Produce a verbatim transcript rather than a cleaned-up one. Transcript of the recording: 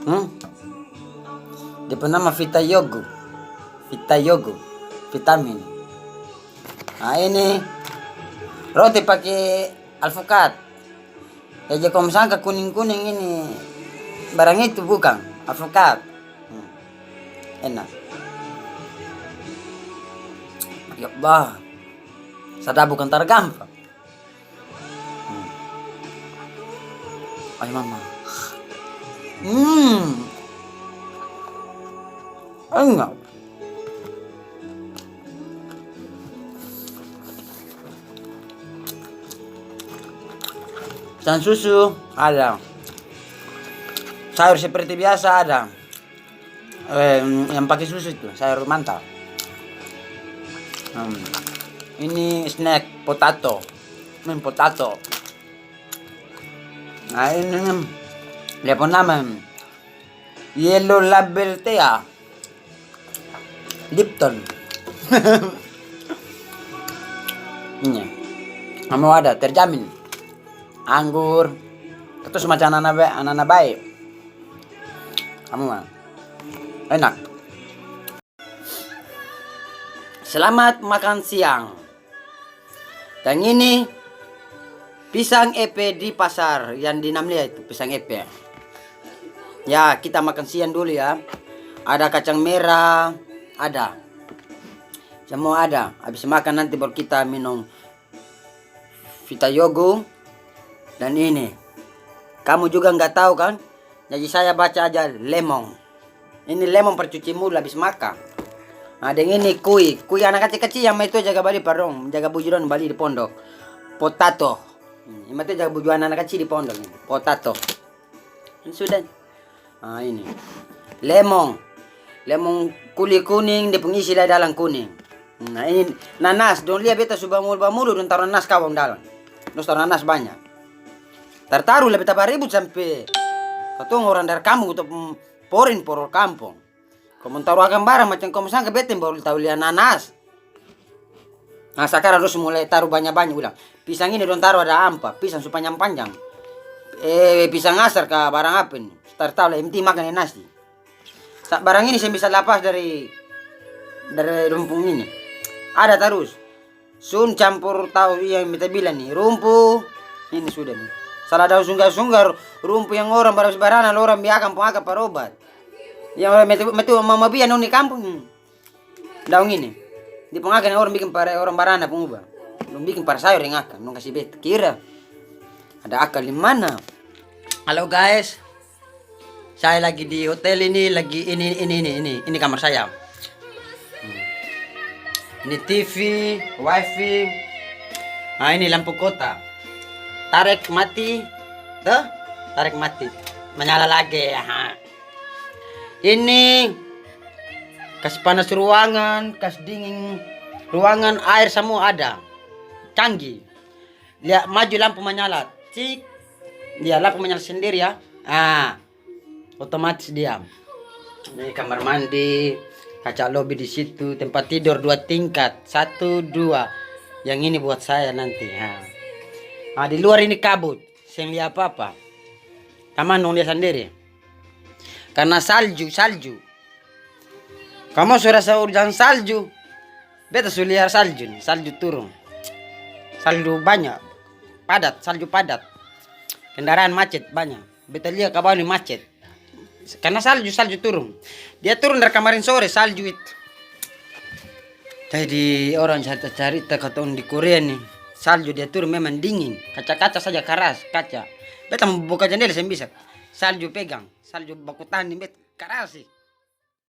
Hmm? Dia pung nama Vita Yogo. Vita Yogo. Vitamin. Nah, ini roti pake alpukat. Ya, jadi kong sangka kuning-kuning ini barang itu, bukang. Alpukat. Hmm. Enak. Ya Allah. Sadap bukang tara gampang. Hmm. Ayo, mama. Hmm. Enak. Ikan susu ada. Sayur seperti biasa ada. Eh, yang pake susu itu, sayur manta. Hmm. Ini snack potato. Hmm, potato. Nah, ini, hmm, dia pung nama, hmm, Yellow Label Tea. Lipton. Ini. Kamu ada, terjamin. Anggur. Itu semacam anana bae, anana bae. Kamu mah. Enak. Selamat makan siang. Yang ini pisang epe di pasar, yang di Namlea itu, pisang epe. Ya, kita makan siang dulu ya. Ada kacang merah, ada. Semua ada. Habis makan nanti baru kita minum Vita Yogo dan ini. Kamu juga nggak tahu kan? Jadi saya baca aja lemon. Ini lemon par cuci mulut abis makang. Nah, deng ini kui. Kui anak kacil-kacil yang maitua jaga bali par dong, jaga buju dong bali di pondok. Potato. Hmm, yang maitua jaga buju anak-anak kacil di pondok ini. Potato. Ini sudah. Ah, ini. Lemon. Lemon kuli kuning, dia pung isi lai dalam kuning. Nah, ini nanas. Dong lia beta su bamulu-bamulu, dong taru nanas kawang dalam. Dong su taru nanas banya. Tar taru la beta baribut sampe katong orang dari kampong, katong porin porol kampong. Komong taru akang barang macam komong sangka beta yang baru tau lia nanas. Nah, sakarang dong su mulai taru banya-banya ulang. Pisang ini dong taru ada ampa, pisang su panjang-panjang. Eh, pisang asar ka barang apa ini? Tar tau lah, yang penting makang deng nasi. Sa-, barang ini seng bisa lapas dari, dari dong pung ini. Ada tarus. Sun campur tau yang beta bilang ni, rumpu. Ini sudah ni. Salah daun sunggar-sunggar, rumpu yang orang baru barana, lo orang biar akang pung akang par obat. Yang orang metu, metu mama bian dong di kampung ni. Daun ini. Dia pung akang orang biking par orang barana pung uba. Dong biking par sayur deng akang, dong kasi beta. Kira ada akal di mana? Halo guys. Saya lagi di hotel ini, lagi ini, ini, ini, ini, ini kamar saya. Hmm. Ini T V, wifi. Nah, ini lampu kota. Tarek mati, toh? Tarek mati. Manyala lagi, aha. Ini kas panas ruangan, kas dingin ruangan, air samua ada. Canggih. Lia maju lampu manyala, cik. Dia lampu manyala sendiri ya. Ah, otomatis diam. Ini kamar mandi, kaca lobi di situ, tempat tidur dua tingkat, satu, dua. Yang ini buat saya nanti. Ha. Ah, di luar ini kabut, seng lia apa-apa. Tamang dong lia sandiri. Karna salju, salju. Kamu su rasa ujan salju? Beta su lia salju ni, salju turung. Salju banya, padat, salju padat. Kendaraan macet banya. Beta lia ka bawah ni macet. Karna salju, salju turung. Dia turung dari kamarin sore, salju itu. Jadi orang carita-carita katong di Korea ni, salju dia turung memang dingin. Kaca-kaca saja karas, kaca. Beta mo buka jandela seng bisa. Salju pegang, salju baku tahan deng beta, karas sih.